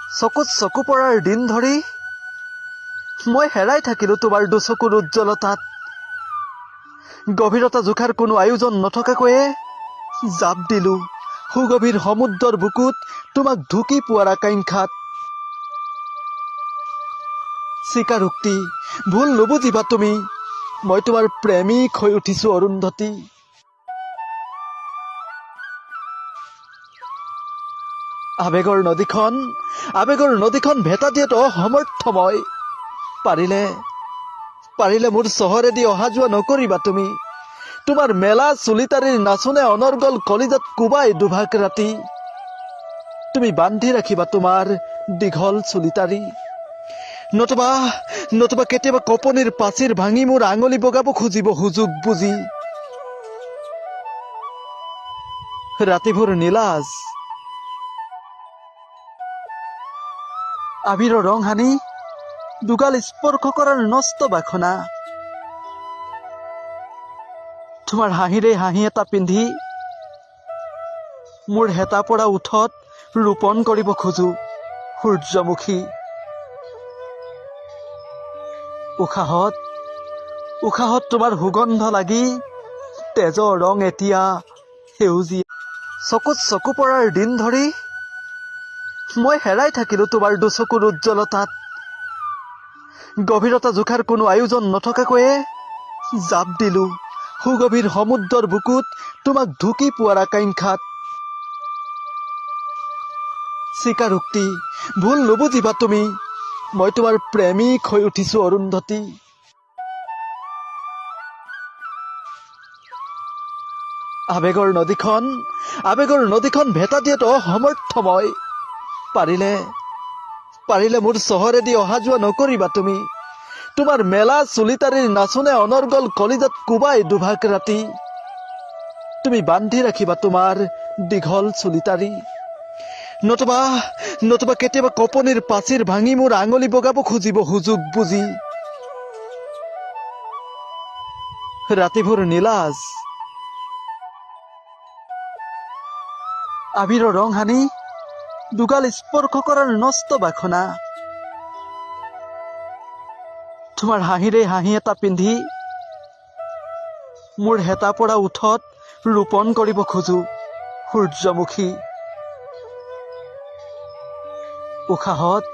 চকুত চকু পৰাৰ দিন ধৰি মই হেৰাই থাকিলো তোমাৰ দুচকুৰ উজ্জ্বলতাত। গভীৰতা জোখাৰ কোনো আয়োজন নথকাকৈয়ে জাপ দিলো সুগভীৰ সমুদ্ৰৰ বুকুত তোমাক ঢুকি পোৱাৰ আকাংক্ষাত। স্বীকাৰোক্তি, ভুল নুবুজিবা তুমি, মই তোমাৰ প্ৰেমিক হৈ উঠিছো অৰুন্ধতী। আবেগৰ নদীখন, আবেগৰ নদীখন ভেটা দিয়াত অসমৰ্থ মই। পাৰিলে, পাৰিলে মোৰ চহৰেদি অহা যোৱা নকৰিবা তুমি। তোমাৰ মেলা চুলিটাৰীৰ নাচোনে অনৰ্গল কলিজাত কোবাই দুভাগ ৰাতি। তুমি বান্ধি ৰাখিবা তোমাৰ দীঘল চুলিটাৰী, নতুবা নতুবা কেতিয়াবা কঁপনিৰ পাচিৰ ভাঙি মোৰ আঙুলি বগাব খুজিব সুযোগ বুজি। ৰাতিবোৰ নীলাজ, আবিৰৰ ৰং সানি দুগাল স্পৰ্শ কৰাৰ নষ্ট বাসনা। তোমাৰ হাঁহিৰে হাঁহি এটা পিন্ধি মোৰ হেতা পৰা ওঁঠত ৰোপণ কৰিব খোজো সূৰ্যমুখী। উশাহত, উশাহত তোমাৰ সুগন্ধ লাগি তেজৰ ৰং এতিয়া সেউজীয়া। চকুত চকু পৰাৰ দিন ধৰি মই হেৰাই থাকিলো তোমাৰ দুচকুৰ উজ্জ্বলতাত। গভীৰতা জোখাৰ কোনো আয়োজন নথকাকৈয়ে জাপ দিলো সুগভীৰ সমুদ্ৰৰ বুকুত তোমাক ঢুকি পোৱাৰ আকাংক্ষাত। স্বীকাৰোক্তি, ভুল নুবুজিবা তুমি, মই তোমাৰ প্ৰেমিক হৈ উঠিছো অৰুন্ধতী। আবেগৰ নদীখন, আবেগৰ নদীখন ভেটা দিয়াত অসমৰ্থ মই। পাৰিলে, পাৰিলে মোৰ চহৰেদি অহা যোৱা নকৰিবা তুমি। তোমাৰ মেলা চুলিটাৰীৰ নাচোনে অনৰ্গল কলিজাত কোবাই দুভাগ ৰাতি। তুমি বান্ধি ৰাখিবা তোমাৰ দীঘল চুলিটাৰী, নতুবা নতুবা কেতিয়াবা কঁপনিৰ পাচিৰ ভাঙি মোৰ আঙুলি বগাব খুজিব সুযোগ বুজি। ৰাতিবোৰ নীলাজ, আবিৰৰ ৰং সানি দুগাল স্পৰ্শ কৰাৰ নষ্ট বাসনা। তোমাৰ হাঁহিৰে হাঁহি এটা পিন্ধি মোৰ হেতা পৰা ওঁঠত ৰোপণ কৰিব খোজো সূৰ্যমুখী। উশাহত,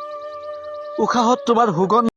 উশাহত তোমাৰ সুগন্ধ